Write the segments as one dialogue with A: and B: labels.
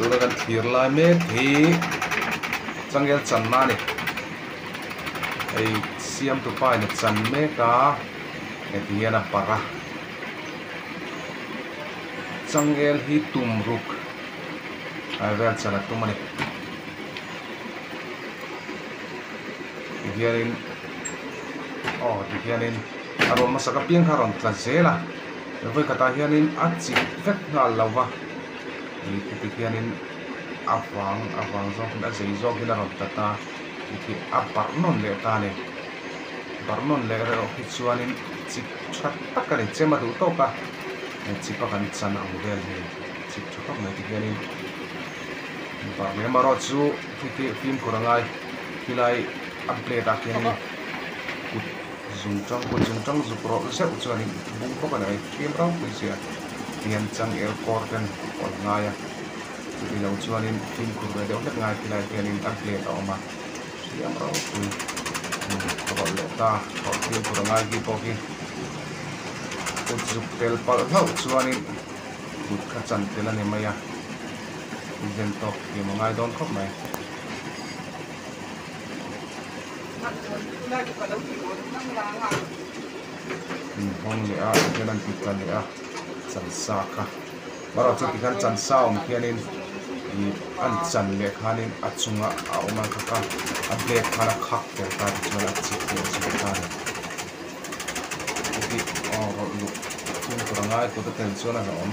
A: Tuna kan thlir lai mek hi changel channa a ni. Hei siamtu pa in a chan mek a heti hian a parh a. Changel hi tum ruk a vel chan a tum a ni. Tihianin aw tihianin a rawn hmasak apiang kha a rawn tla zel a vawi khatah hianin a chip vek nghal lo va ih heti hianin a vang a vang zawkin a zei zawkin a rawn tla ta tih a barh nawn leh ta a ni barh nawn leh erawh hi chuanin chip tha tak a ni chem a duh tawk a he chip a kan chan ang vel hi chip tha khawp mai tihianin barh leh amaherawhchu khi khi fimkhur a ngai khilai a plate ah khianin kut zung tang kut zung tang zuk rawlh zeuh chuanin bung bawk a ni a hriam ropui sia tihian changel kawr ten awlh ngai a chuti lo chuanin fimkhur ve deuh hlek ngai khilai khianin a plate a awm a hriam ropui rawlh leh ta rawlh fimkhur a ngai khi pawh khi kut zuk tel palh hlauh chuanin kut kha chan tel a ni mai a inzen tawk thiam a ngai dawn khawp mai. Inhawng leh a tikhian an ti tla leh a chan sa kha erawh chu tikhian chan sa awm khianin ih an chan leh khanin a chunga a awm ang kha kha a blade khan a khak tel ta tichuan a chip leh zual ta a ni chuti aw rawlh luh fimkhur a ngai kut a tel chuan a hlauhawm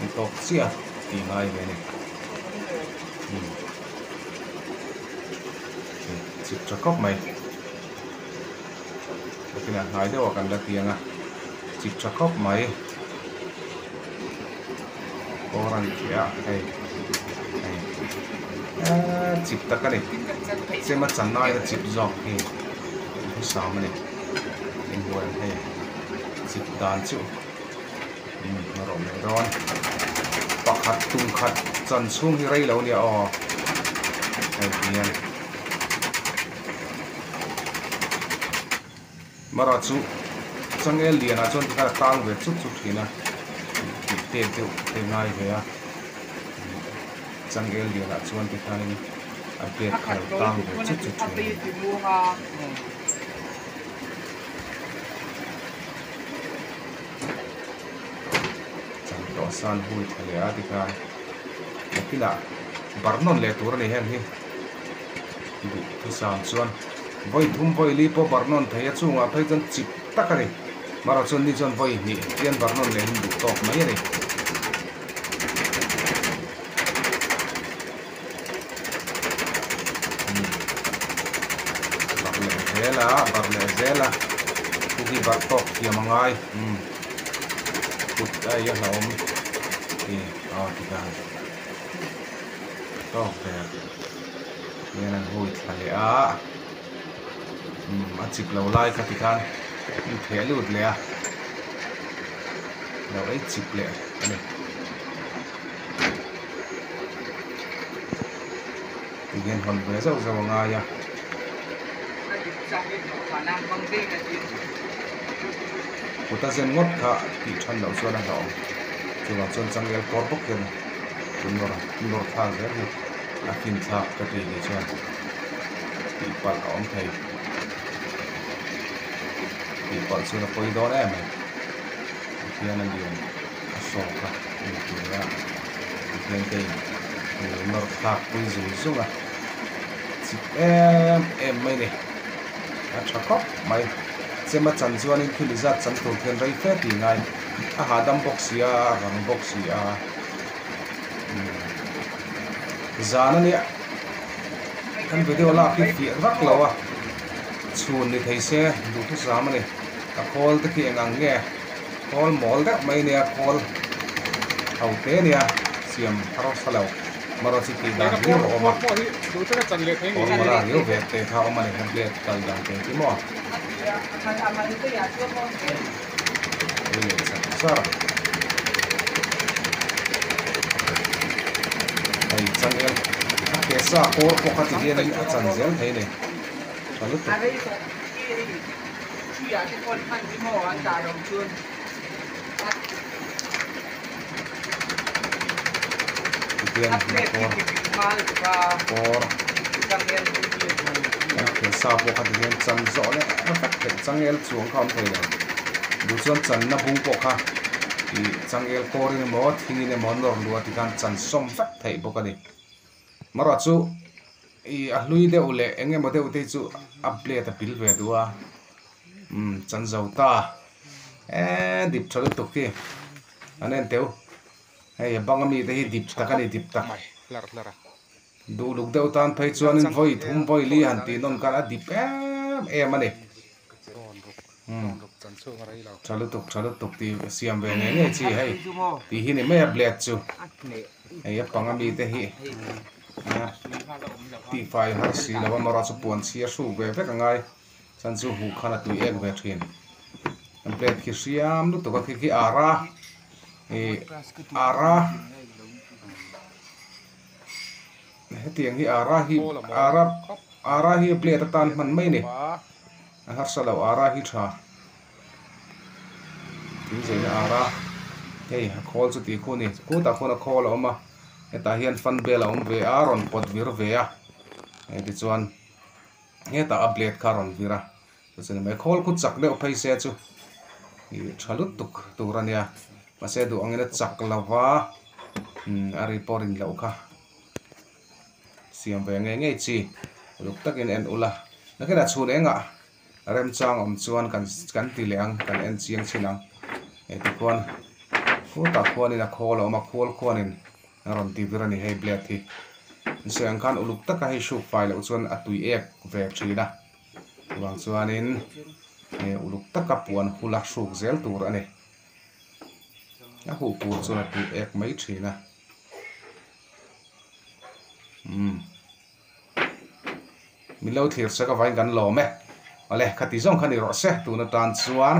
A: ni tawk chiah tih ngai ve a ni. Chip tha khawp mai nakinah hnai deuh ah kan la ti ang a chip tha khawp mai kawr a ni thei a hei hei eee chip tak a ni chem a chan aiin a chip zawk hi duhthusam a ni inbual hei chip dan chu. A rawh leh dawn pakhat tum khat chan chhung hi rei lo nia aw hei hian mara chu changel lianah chuan tikhan a tang ve chuk chuk thin a tih tet deuh te ngai ve a changel lianah chuan tikhanin a bet kha lo tang ve chuk chuk thin a ni. Chan tawh san hui tha leh a tikhan nakinah bar nawn leh tur a ni heng hi duh thusam chuan vawi thum vawi li pawh bar nawn thei a chungah phei chuan chip tak a ni marawh chuan ni chuan vawi hnih hian bar nawn leh hi duh tawk mai a ni. Barh leh zel a barh leh zel a chu hi barh tawk thiam a ngai umm kut a ei a hlauhawm tih aw ti dan tawk vel hian an hui thla leh a umm a chip lo lai kha ti khan an theh lut leh a lo ei chip leh a ni. Tihian hawn ve zauh zauh a ngai a. Kut a zen ngawt kha tih than loh chuan a hlauhawm. Chuvang chuan changel kawr bawk hian nawr nawr thlak zel hi a fin thlak ka ti ni chuan tih palh a awm thei. Tih palh chuan a pawi dawn em em. Pathian a lian. a hrawk a ni tur a tihian te in lo nawr thlak pui zung zung a chip em em mai a ni a tha khawp mai chem a chan chuanin thil i zat chan tur khian rei fe tih ngai a hahdam bawk si a a rang bawk si a zan a nia kan video lak hi fiah vak lo a chhun ni thei se duhthusam a ni a khawl te khi eng ang nge. Khawl mawl deuh mai nia khawl ho te nia siam harsa lo marawh chu tih dan riau a awm a khawl mawla riau ve te kha a awm a ni a blade kal dan te khi maw ei leh char char hei changel a ke sa kawr pawh kha ti hianin a chan zel thei a ni tha lutuk. Tihian motor kawr kan thil sa pawh kha tihian chan zawh leh vek theih changel chuang kha a awm thei lo duh chuan channa bung pawh kha ih changel kawrin emaw thingin emaw nawr luh a tikhan chan sawm vek theih bawk a ni marawh chu ih a hlui deuh leh eng emaw deuh te hi chu a blade a pil ve duh a umm chan zo ta eee dip tha lutuk hi an en teuh. Hei a bang ami te hi dip tak a ni dip tak. Duh luk deuh tan phei chuanin vawi thum vawi li han tih nawn khan a dip em em a ni. Tha lutuk tha lutuk tih siam ve ngei ngei chi hei tih hi ni mai a blade chu. Hei a pang ami te hi tihfai har si lo a amaherawhchu chu puan chhia hruk ve vek a ngai. Chuan chu huh khan a tui ek ve thin. An plate khi hriam lutuk a khi khi ara ih ara hetiang hi ara hi ara ara hi plate atan hman mai a ni a harsa lo ara hi tha thing zeina ara hei a khawl chu tih khu a ni khutah khuan a khawl a awm a hetah hian fan bel a awm ve a rawn pawt vir ve a hei tichuan. Hetah a blade kha a rawn vir a, chuan mai khawl khu chak deuh phei se chu ih tha lutuk tur a nia mahse duh angin a chak lo va umm a ri pawh rin loh kha siam ve ngei ngei chi uluk takin en ula nakinah chhun engah remchang awm chuan kan kan ti leh ang kan en chiang chin ang hei tikhuan khutah khuanin a khawl a awm a khawl khuanin a rawn ti vir a ni hei blade hi sawi ang khan uluk taka hei hruk fai loh chuan a tui ek ve thin a chuvang chuanin eh uluk taka puan hula hruk zel tur a ni a huh pur chuan a tui ek mai thin a umm min lo thlir sak avangin kan lawm e awle khati zawng kha ni rawh se tun atan chuan.